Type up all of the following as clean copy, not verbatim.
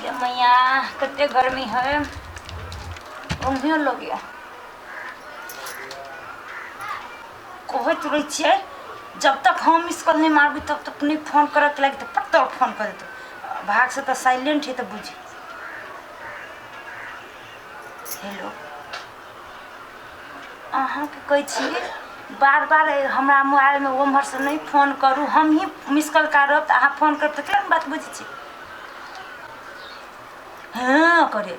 गे मैया कते गर्मी है ओहियो लगैया कहैत रहै छियै जब तक हम मिस कॉल नहि मारबै तब तक नहि फोन करऽके लागि तऽ पट फोन कऽ देतौ भागसँ तऽ साइलेंट है तऽ बुझी हेलो अहाँके कहै छी बार बार हमरा मोबाइलमे ओम्हरसँ नहि फोन करू हमही मिस कॉल करब तऽ अहाँ फोन करब तऽ केना बात बुझै छी हँ करे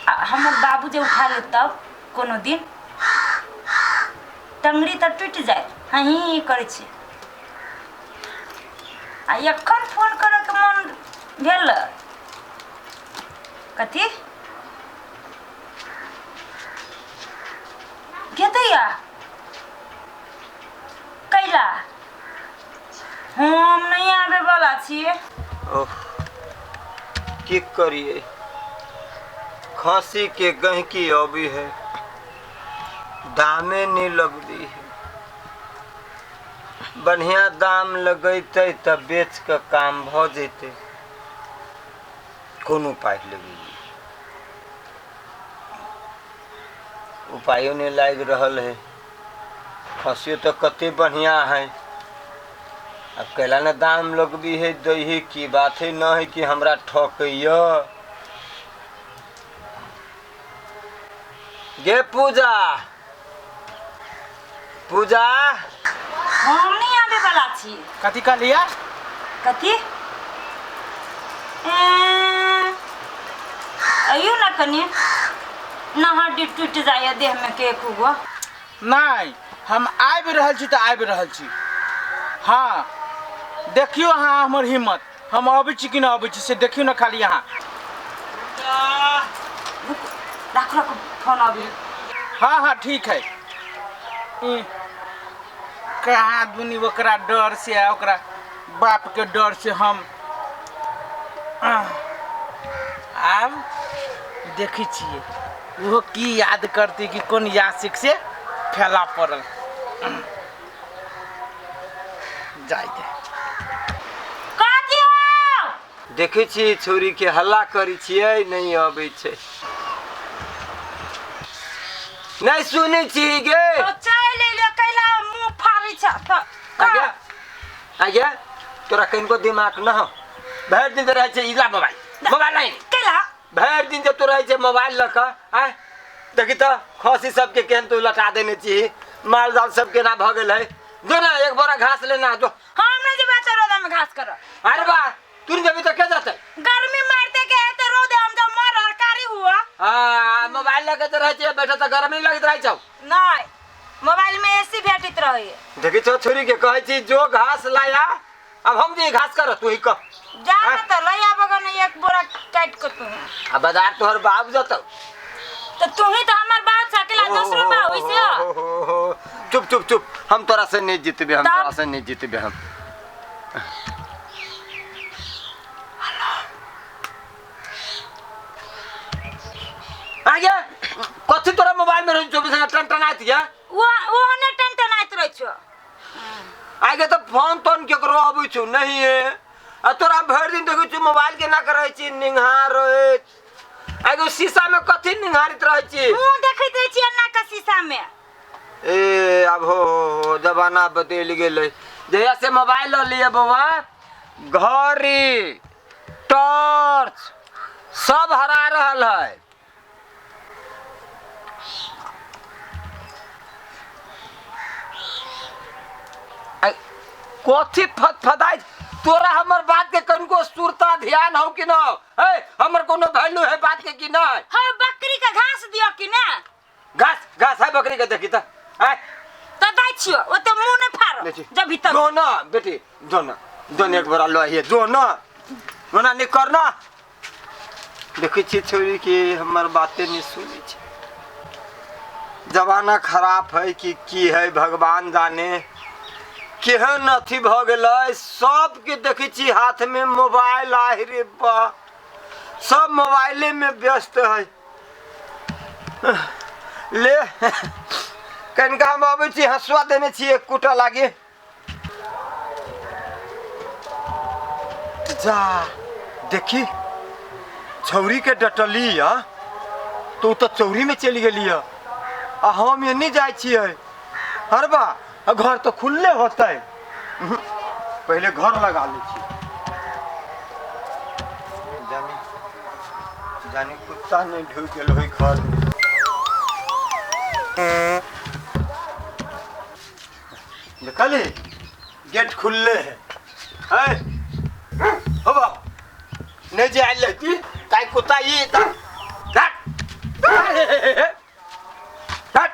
आ हमर बाबू जे उठा लेत तब कोनो दिन टङ्गरी तऽ टूटि जायत हँ करै छी आ एखन फोन करयके मन भेल कथी गेदैया कैला हम नहीं आबे वाला छियै ओह की करिए खांसी के गहकी अबी है दामे नहीं लगती है बढ़िया दाम लगेते तब बेच के काम भ जेते कोन उपाय लगेलियै उपायो नहि लागि रहल है खसियो तऽ कते बढ़िआँ है आब कैला ने दाम लगबी है दै है की बात है न है कि हमरा ठकैया गे पूजा पूजा हम नहीं आबे वाला छी कथी कहलियै कथी ए, अइयो ना कनी ना हड्डी टूटि जाइए देहमे के एको गो नहि हम आबि रहल छी तऽ आबि रहल छी हँ देखियौ अहाँ हमर हिम्मत हम अबै छी कि नहि अबै छी से देखियौ ने खाली अहाँ राखू राखू फोन अभी हाँ हाँ ठीक है ई, कहाँ दुनी ओकरा डर से आ ओकरा बाप के डर से हम आह, आब देखै छियै ओहो की याद करतै कि कोन यासिक से फैला पड़ल जाय दे कथी हो देखै छियै छौरी के हल्ला करै छियै नहि अबै छै नहि सुनै छी गे तो चलि एलियो कैला मुँह फाड़ै छ तऽ आगे आगे तोरा कनिको दिमाग न हो भरि दिन तऽ रहै छै इला मोबाइल मोबाइल नहीं कैला भरि दिन जे तू रहै छै मोबाइल लऽ कऽ आँय देखी तऽ खसी सबके केहन तू लटा देने छी माल जाल सब केना भऽ गेल है जो ना एक बोरा घास लेना जो हम नहीं जेबै तऽ रौदा में घास कर अरे बा तू नहीं जेबी तऽ के जेतै गर्मी मारते के है तो रौदे हम जब मर हरकारी हुआ हाँ मोबाइल लऽ के तऽ रहै छियै बैठल तऽ गर्मी लगैत रहै छौ नहीं मोबाइल में एसी भेटित रहे देखी छौ छोरी के कहै छी जो घास लाया अब हम जे घास कर तू ही कह जा ना तो ले आबो ने एक बोरा काट के तू आ बाजार तोहर बाप जतौ तो तू ही तो हमर बाप सकेला दोसरो बा वैसे हो। चुप चुप चुप हम तोरा से नहीं जीतबे हम तब? तोरा से नहीं जीतबे हम आ गया कथी तोरा मोबाइल में रही 24 घंटा टन टनाइत गया वो ने टन टनाइत रहै छौ आगे तऽ फोन तोन केकरो अबै छौ नहीं आ तोरा भरि दिन देखै छी मोबाइल के ना करै छी निंघार रहैत आगे शीशा में कथी निंघारित रहै छी मुंह देखैत रहै छी अन्ना के शीशा में ए आब हो हो हो जमाना बदलि गेलै जहिया से मोबाइल लऽ लिअ बौआ घड़ी टॉर्च सब हरा रहल है कथी फदफदाइ तोरा हमर बात के कनिको सुरता ध्यान हौ कि न है हमर कोनो वैल्यू है बात के कि नहीं हाँ बकरी के घास दियो कि ना घास घास है बकरी के देखी त आय तो दै छियो ओते मुंह नहीं फाड़ो देखी जब भीतर जो ना बेटी जो ना जो ना एक बार लो आइए जो ना ओना नहीं करना देखै छियै छोरी कि हमर बाते नहीं सुनै छै जमाना खराब है कि की है भगवान जाने केहन अथी भऽ गेलै सबके देखै छी हाथमे मोबाइल आहि रे बा सब मोबाइलेमे व्यस्त है ले कनिका हम अबै छी हँसुआ देने छी एक कुटा लागी जा देखी छौरी के डटली है तो उ तऽ चौरी में चलि गेली है आ हम एन्नी जाइ छियै। हरबा आ घर तऽ खुलले होतै। उहुं, पहिले घर लगा लै छी। जानी जानी कुत्ता नहि ढुकि गेल होय घर में। देखली गेट खुलले है। है हो बा नहीं जे आयल रहती ताई कुत्ता ई ता हट हट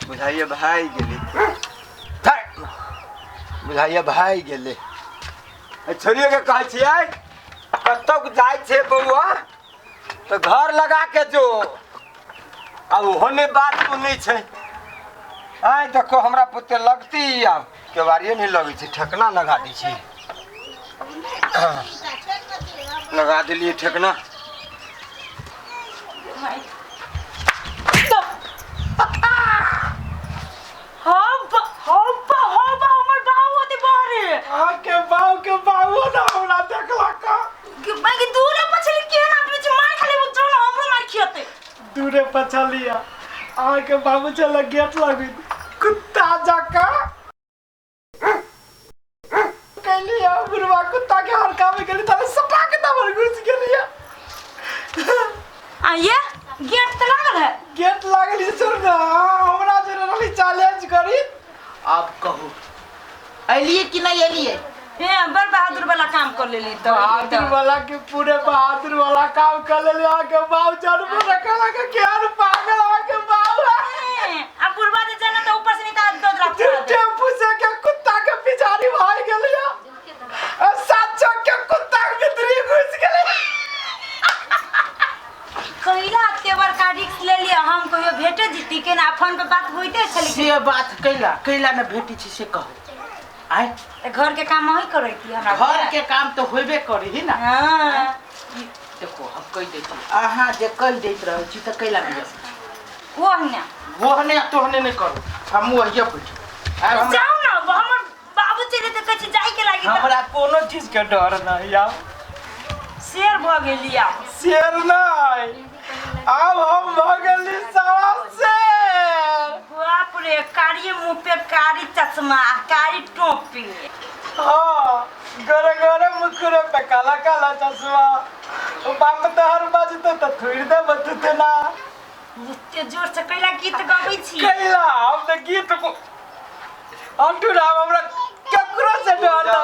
बुझाइए भाई गेली। हट बुझाइए भाई गेली। छोड़िए के कहै छियै कतौ जाइ छै बौआ तऽ घर लगा के जो आ ओहो नहि बात सुनै छै। आइ देखो हमरा पुते लगती आब केवाड़िए नहि लगै छै, ठेकना लगा दै छी। लगा देलियै ठेकना। हम हम हम हमर बाबू होते बाहरे। अहाँके बाबू के बाबू ना हमरा देखला का कि बाकी दूर पछली के ना बीच मार खाली जो ना हमरो मार खियते। दूरे पछलिया अहाँके बाबू चल गेट लगी कुत्ता जका कैलिया बुढ़वा कुत्ता के हरका में गेली तब सटा के तब घुस गेलिया। आ ये गेट त लागल है। गेट लागल छै छोड़ ना हमरा जे रहली चैलेंज करी। अब कहू एलिए कि नहीं एलिए? ए बड़ बहादुर वाला काम कर लेली तो। बहादुर वाला के पूरे बहादुर वाला काम कर लेली। अहाँके बाबू जानबो न कला के केहन पागल अहाँके बाबू। अब बुढ़वा जे जाना तो ऊपर से नहीं तो दो रात टेम्पू से के कुत्ता के पिछाड़ी भाग गेलिया आ साचो के कुत्ता के भीतरी घुस गेलै। कहिला एते बड़का रिस्क ले लिया हम कहियो भेटे जीती के ना फोन पे बात होइते छली। से बात कैला कैला न भेटी छी से कहू। आय त घर के काम वही करैती हमरा। घर के काम तो होबे करी ही ना। हां देखो हम कहि दै छी अहाँ जे कहि दैत रहै छी तऽ कैला नहि वो ना ओहने तोहने नहि करू हम ओहिए बैठ जाउ ना हमर बाबू चले त कछि जाय के लागी। हमरा कोनो चीज के डर नहीं आब। शेर भ गेली आब। शेर नहीं आब हम भ गेली सवा शेर। बाप रे कारी मुंह पे कारी चश्मा कारी टोपी। हाँ गोरे गोरे मुखरे पे काला काला चश्मा। बाप तोहर बजतो त थुइर दे बतते ना। एते जोर से कैला गीत गबै छी? कैला हम त गीत को अंटू राम हमरा केकरो से डर ना।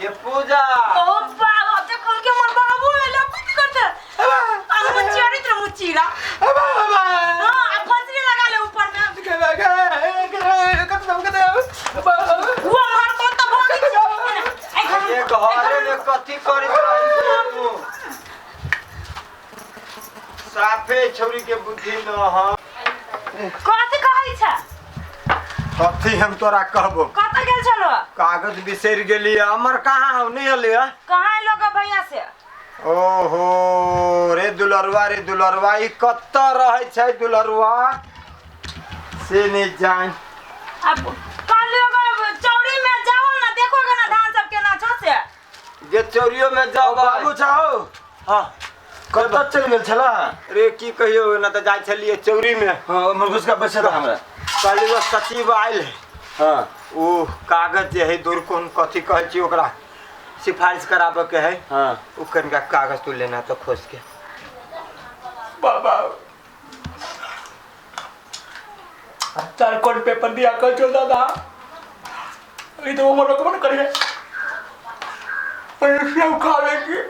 गे पूजा ओ बाबा देखो के मोर बाबू एला कुछ करते आ मुचियारी त मुचिरा। हां आ फसरी लगा ले ऊपर में। वो मार को त भाग ये घरे में कथी करी तू? साफे छौरी के बुद्धि न ह। कथी कहै छ? कथी हम तोरा कहबो? कत गेल छलो? कागज बिसरि गेली हमर। कहाँ हौ नहीं अले? कहाँ लोग भैया से? ओहो रे दुलरुआ रे दुलरुआ ई कत रहै छै दुलरुआ से नहीं जान। अब कल लोग चौरी में जाओ ना देखोगे ना धान सब केना छौ से। जे चौरियो में जाओ बाबू छौ। हां कत चलि गेल छला रे? की कहियो ना त जाइ छलियै चौरी में। हां मुर्गुस का पैसा हमरा कहली वो सचिव आयल है। हां ओ कागज जे है दूर कोन कथी कहै छी ओकरा सिफारिश कराबे के है। हां ओ कनिका कागज तू लेना तो खोज के। बाबा चार कोन पेपर दिया कर चल दादा ई तो उमर रकम करिए पैसा उठा लेंगे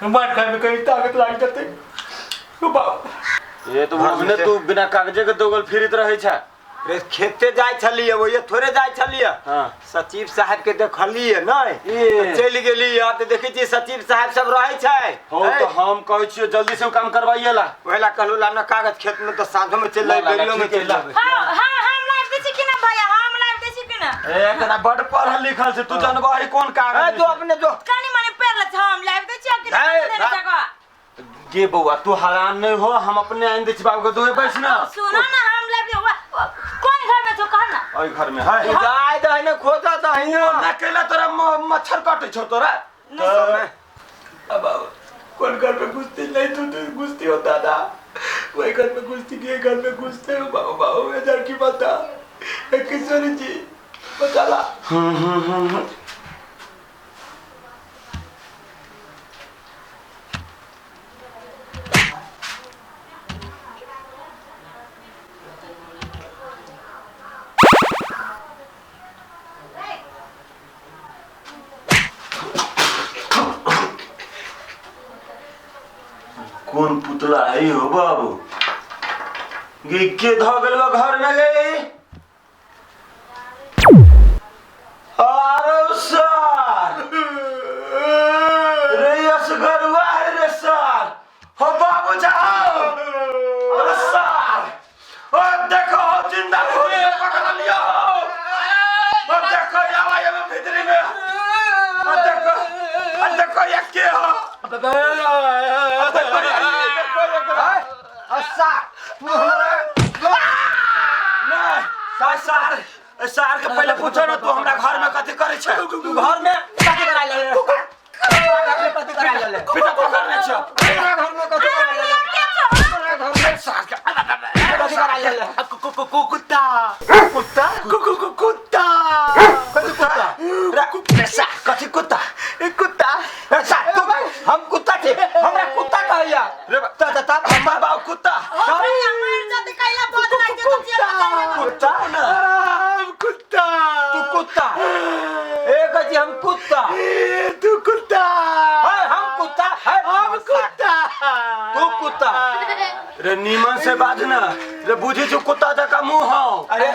मार खाए में कहीं ताकत लाग जाते। बाबा ये तो वो तू बिना कागजे के दोगल फिरित रहै छ। रे खेते जाइ छलियै ओये थोड़े जाइ छलियै। हां सचिव साहब के देखलियै नहीं तो चलि गेली। त देखै छी सचिव साहब सब रहै छै। हो तो हम कहै छियै जल्दी से काम करवाइए ला। ओहिला कहलु ला ना कागज खेत में तो साँझो में चलि जाबै बेरियो में चलि जाबै। हां हां हम लाइव दै छी कि ना भैया? हम लाइव दै छी कि ना? ए तना बड़ पढ़ल लिखल छै तू जानबही कोन कागज? ए जो अपने जो कनी मनी पेर ले हम लाइव दै छी कि ना? जगह गे बौआ तू हरान नहीं हो हम अपने आइन दै छी बाबू के दोहे बैस ना। सुनो ना हम लाइव दे कोन घर में छौ कह ना? ओइ घर में है जाय दही ने खोजा दही ने ना केला तोरा मच्छर काटे छौ तोरा। अब कौन घर में घुसती नहीं तू तो घुसती हो दादा, वही घर में घुसती नहीं, घर में घुसते हो बाबू बाबू हजार की बता किशोरी जी बता। कौन पुतला है हो बाबू गे के ध गेल बा घर में गई। अरे सर रे असगरुआ है रे सर हो बाबू जाओ। अरे सर ओ देखो हो जिंदा हो पकड़ लिया हो। ओ देखो यावा ये भीतरी में ओ देखो ओ देखो ये के हो। सार के पहले पूछो ना तू हमरा घर में कथी करे छे। तू घर में कथी कराय ले कथी कराय ले पिता पकड़ने छे घर में कथी कराय ले घर में सार के कथी कराय ले। कुत्ता कुत्ता कुत्ता कथी कुत्ता रे सा कथी कुत्ता कुत्ता रे सा तू हम कुत्ता छे हमरा कुत्ता कहैया रे त त हमर बाप कुत्ता कुत्ता ना कुत्ता तू कुत्ता एक जी हम कुत्ता तू कुत्ता है हम कुत्ता है हम कुत्ता तू कुत्ता रे नीमन से बाज ना रे बुझी जो कुत्ता जका मुंह हो। अरे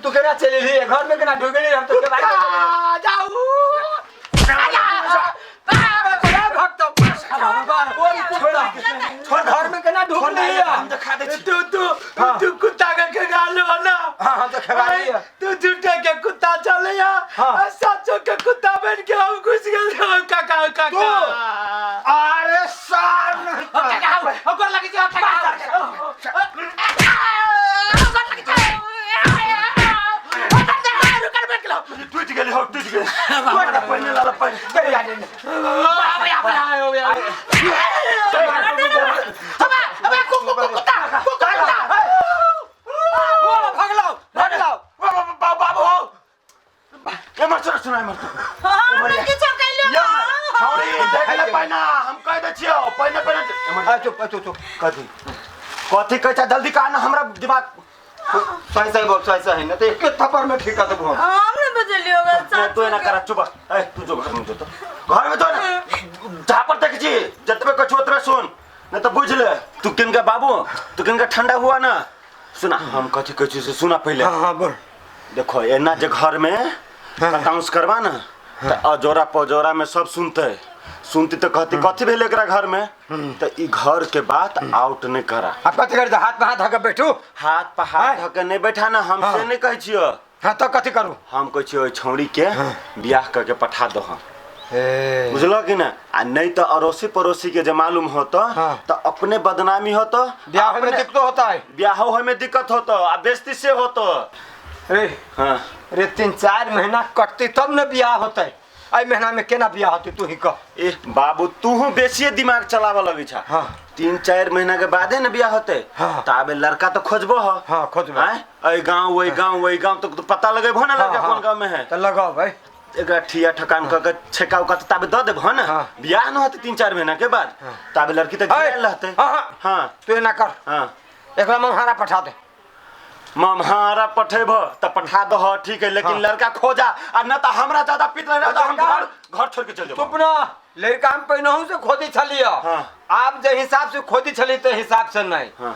तू केना चली रही घर में केना ढुक गेली हम तो के बाहर जाऊ छोड़ घर में केना ढुक लिया हम दिखा दे छी तू तू तू कुत्ता के खगालो ना। हां हम तो खगा लिया तू झूठे के कुत्ता चले या सच्चो के कुत्ता बन के हम घुस गेल काका काका। अरे सार काका ओकर लगी छै काका ओकर लगी छै टूट गेल हो टूट गेल पहने लाला पहने कथी कहै जल्दी कहा ना हमरा दिमाग सही सही बोल सही सही ना तो एक थप्पड़ में ठीक कर देबो हम नहीं बजलियो तू एना कर चुप ए तू जो घर में जो तो घर में जो ना झापर देख छी जतबे कछु ओतबे सुन नहीं तो बुझ ले तू किनका बाबू तू किनका ठंडा हुआ ना सुना हम कथी कहै छी से सुना पहले। हां हां बोल। देखो एना जे घर में कटाउस करबा ना त अजोरा पजोरा में सब सुनते सुनती तो कहती कथी भेल एकरा घर में तो ई घर के बात आउट नहीं करा। अब कथी कर हाथ पे हाथ धके बैठू हाथ पे हाथ धके नहीं बैठा ना हमसे नहीं कहै छियो। हां तो कथी करू हम कहै छियो ओइ छौड़ी के बियाह करके पठा दो हम बुझलो कि ना। आ नहीं तो अड़ोसी पड़ोसी के जे मालूम होतो तो अपने बदनामी होतो ब्याह में दिक्कत होता है ब्याह होय में दिक्कत होतो आ बेइज्जती से होतो। रे हां रे 3-4 महीना कटती तब न बियाह होतै आई महीना में केना बियाह होतै तू ही कह। ए बाबू तू बेसिए दिमाग चलावे लगै छा। हां 3-4 महीना के बादे न बियाह होतै। हां ताबे लड़का तो खोजबो हो। हां खोजबो हैं ए गांव ओइ गांव ओइ गांव तो पता लगेबो ना लड़का कोन गांव में है त लगाओ भाई एकरा ठिया ठकान क के छेका उका ताबे the देबो ना बियाह न होतै 3-4 महीना के बाद ताबे लड़की त घेरल रहतै। हां हां तू एना कर। हां एकरा ममहारा पठा दे ममहारा पठेब त पठा दह ठीक है लेकिन लड़का खोजा आ न त हमरा ज्यादा पीत रहे त हम घर घर छोड़ के चल जेबो। चुप ना लड़का हम पहिनहु से खोदी छलियो। हां आप जे हिसाब से खोदी छली ते हिसाब से नहीं। हां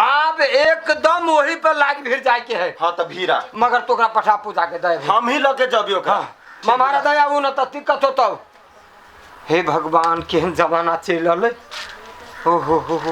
आप एकदम वही पर लाग भीड़ जाए के है। हां त भीड़ा मगर तोकरा पठा पूजा के दे हम ही लके जबियो का ममहारा दया उ न त दिक्कत होतौ। हे भगवान केहन जमाना चलि रहलै। ओ हो हो हो